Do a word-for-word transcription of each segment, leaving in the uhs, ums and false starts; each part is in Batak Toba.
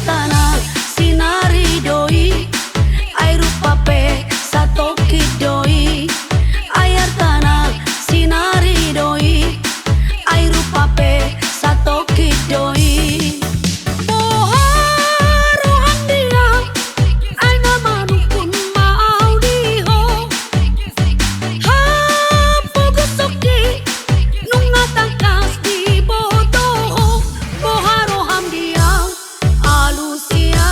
Tana sinari do i, ai rupa pe satongkin do i. Ai artana sinari do i, ai rupa pe satongkin do i. Boha roham dia, ai na manungkun ma au di ho. Hapogoson i, nunga tangkas diboto ho. Boha roham dia, alusia.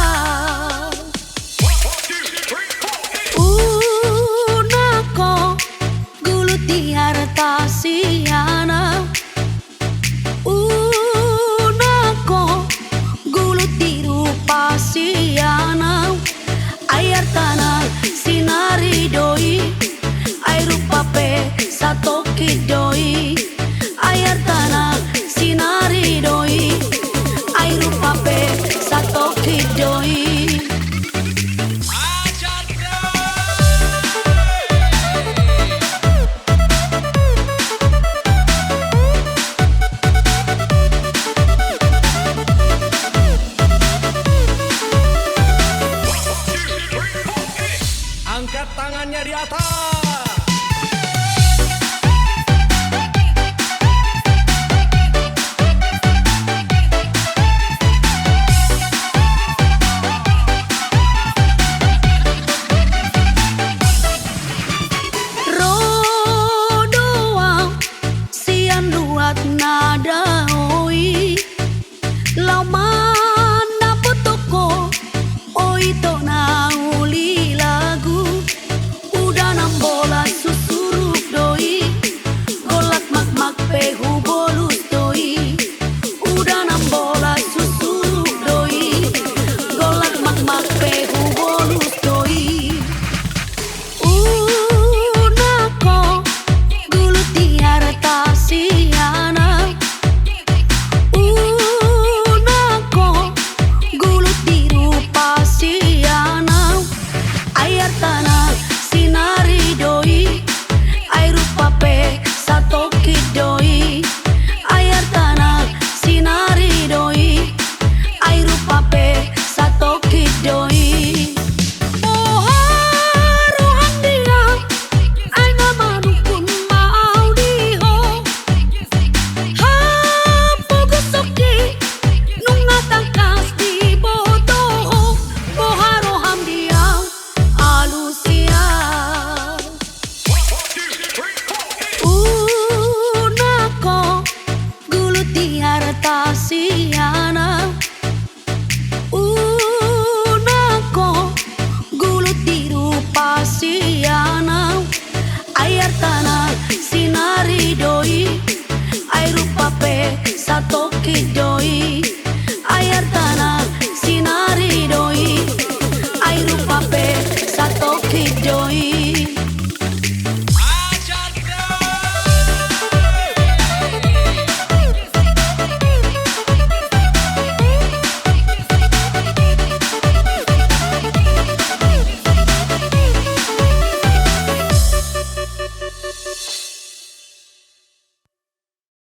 Unang ho gulut di arta sian au. Unang ho gulut di rupa sian au. Ai artana sinari do i, ai rupa pe satongkin do i. Ai artana sinari do i, ai rupa pe satongkin do i. Angkat tangannya di atas. Ro do au sian luat na dao i, laho mandapothon ho, o ito na uli lagu. Udan ambolas husuruk do i, golat makmak pe hubolus do i. Udan ambolas husuruk do i, golat makmak pe hubolus do i. Unang ho gulut di arta sian au. Unang ho gulut di rupa sian au. Ai artana